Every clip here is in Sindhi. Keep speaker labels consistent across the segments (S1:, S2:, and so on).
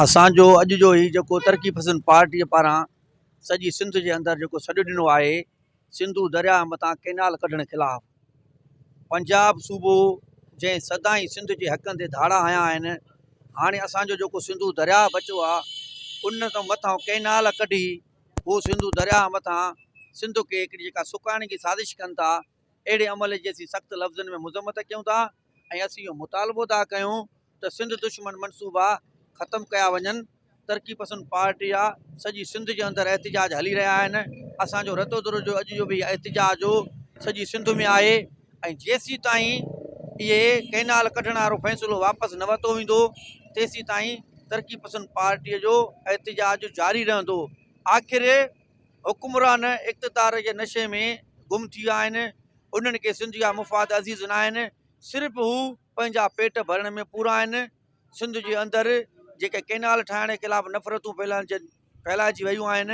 S1: اسان جو اڄ جو هي جيڪو ترقي پسند پارٽيء پاران سڄي سنڌ جي اندر جيڪو سڏ ڏنو آهي سنڌو درياهه متان ڪئنال ڪڍڻ خلاف پنجاب صوبو جنهن سدائين سنڌ جي حقن تي ڌاڙا هنيا آهن هاڻي اسان جو جيڪو سنڌو درياهه بچو آهي ان مٿان ڪئنال ڪڍي هو سنڌو درياهه مٿان سنڌ کي هڪڙي جيڪا سڪائڻ جي سازش ڪن ٿا اهڙي عمل جي اسين سخت لفظن ۾ مذمت ڪيون ٿا ۽ اسين اهو مطالبو ٿا ڪيون ته سنڌ دشمن منصوبا ختم ڪيا وڃن، ترقي پسند پارٽي جا سڄي سنڌ جي اندر احتجاج هلي رهيا آهن، اسان جو رتودرو جو اڄ جو به احتجاج سڄي سنڌ ۾ آهي ۽ جيسيتائين اهي ڪئنال ڪڍڻ وارو فيصلو واپس نه ورتو ويندو تيسيتائين ترقي پسند پارٽي جو احتجاج جاري رهندو، آخر حڪمران اقتدار جي نشي ۾ گم ٿي ويا آهن، انهن کي سنڌ جا مفاد عزيز ناهن، صرف هو پنهنجا پيٽ ڀرڻ ۾ پورا آهن، سنڌ جي اندر جيڪي ڪئنال ٺاهڻ جي خلاف نفرتون ڦهلائجي ويون آهن،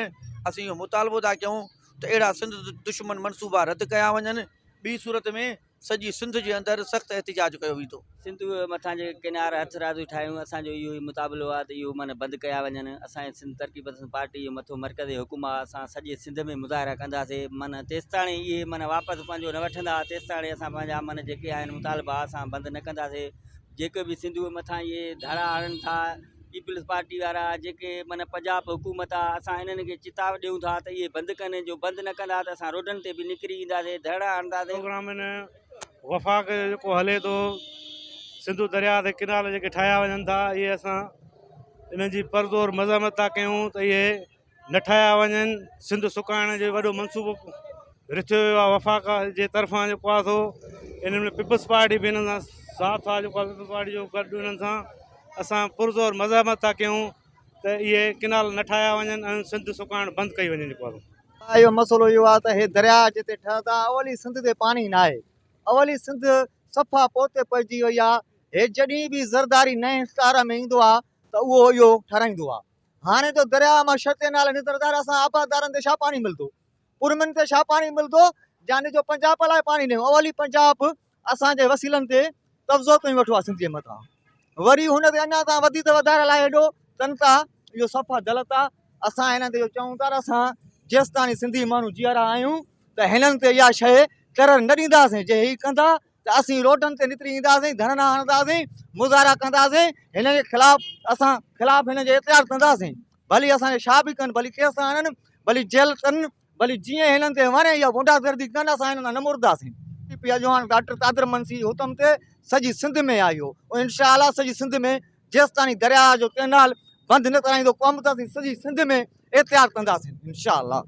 S1: اسين اهو مطالبو ٿا ڪيون ته اهڙا سنڌ دشمن منصوبا رد ڪيا وڃن، ٻي صورت ۾ سڄي سنڌ جي اندر سخت احتجاج ڪيو ويندو.
S2: سنڌ مٿان جيڪي ڪئنار هٿرادو ٺاهيون اسان جو اهو ئي مطالبو آهي ته اهو معنيٰ بند ڪيا وڃن اسان جي سنڌ ترقي پسند پارٽي جو مٿو مرڪزي حڪم آهي اسان سڄي سنڌ ۾ مظاهرا ڪنداسي معنيٰ تيستاڻي اهي معنيٰ واپس پنهنجو نه وٺندا تيستاڻي اسان پنهنجا معنيٰ جيڪي آهن مطالبا اسان بند نه ڪنداسي جيڪي به سنڌوء مٿان اهي ڌاڙا هڻن ٿا پيپلز پارٽي وارا جيڪي معنيٰ پنجاب حڪومت آ اسان انهن کي چتاء ڏيون ٿا ته اهي بند ڪن جو بند نه ڪندا ته اسان روڊن تي به نڪري اينداسي ڌرڻا هڻنداسي.
S3: پروگرام ان وفاق جو جيڪو هلي ٿو سنڌو درياء تي ڪئنال جيڪي ٺاهيا وڃن ٿا اهي اسان انهن جي پرزور مزاحمت ٿا ڪيون ته اهي نه ٺاهيا وڃن سنڌ سڪائڻ جو وڏو منصوبو رٿيو ويو آهي وفاق جي طرفان جيڪو آهي سو ان ۾ پيپلز پارٽي به انهن سان ساٿ آهي جيڪو آهي پيپلز پارٽي جو گڏ انهن سان اسان پرزور مزاحمت ٿا ڪيون ته اهي ڪئنال نه ٺاهيا وڃن ۽ سنڌ سڪائڻ بند ڪئي وڃي جيڪو آهي
S4: اهو مسئلو اهو آهي ته هي درياء جتي ٺهندا اولي سنڌ تي پاڻي ناهي اولي سنڌ صفا پوئتي پئجي وئي آهي هي جڏهن به زرداري نئين اسٽار ۾ ايندو آهي ته اهو اهو ٺهرائيندو آهي هاڻي جو درياء مان شرطي نالي نظر ڌار اسان آبادگارن تي ڇا پاڻي ملندو ڪڙمين تي ڇا پاڻي ملندو يعني جو پنجاب لاء پاڻي ڏيون اولي پنجاب اسان جي وسيلن تي قبضو ڪيون ويٺو آهي سنڌ جي مٿان وري هن تي اڃا تان وڌيڪ وڌائڻ لاء ايڏو ڪن ٿا اهو صفا غلط آهي اسان هنن تي اهو چئون ٿا ته اسان جيستاڻي سنڌي ماڻهو جيئرا آهيون ته هنن تي اها شيء ڪرڻ نه ڏينداسين جي هي ڪندا ته اسين روڊن تي نڪري اينداسين، ڌرڻا هڻنداسين، مظاهرا ڪنداسين، هن جي خلاف اسان خلاف هن جي احتجاج ڪنداسين، ڀلي اسان کي ڇا به ڪن، ڀلي ڪيس آڻن، ڀلي جيل ڪن، ڀلي جيئن هنن تي وڻي اها غنڊا گردي ڪن، اسان هنن کان نه مڙنداسين. پي پي اڳواڻ ڊاڪٽر قادر منسي جي حڪم تي سڄي سنڌ ۾ آيو ۽ انشاء الله سڄي سنڌ ۾ جيستاڻي درياهه جو ڪئنال بند نه ڪرائيندو قوم ته اسين سڄي سنڌ ۾ احتجاج ڪنداسين انشاء الله.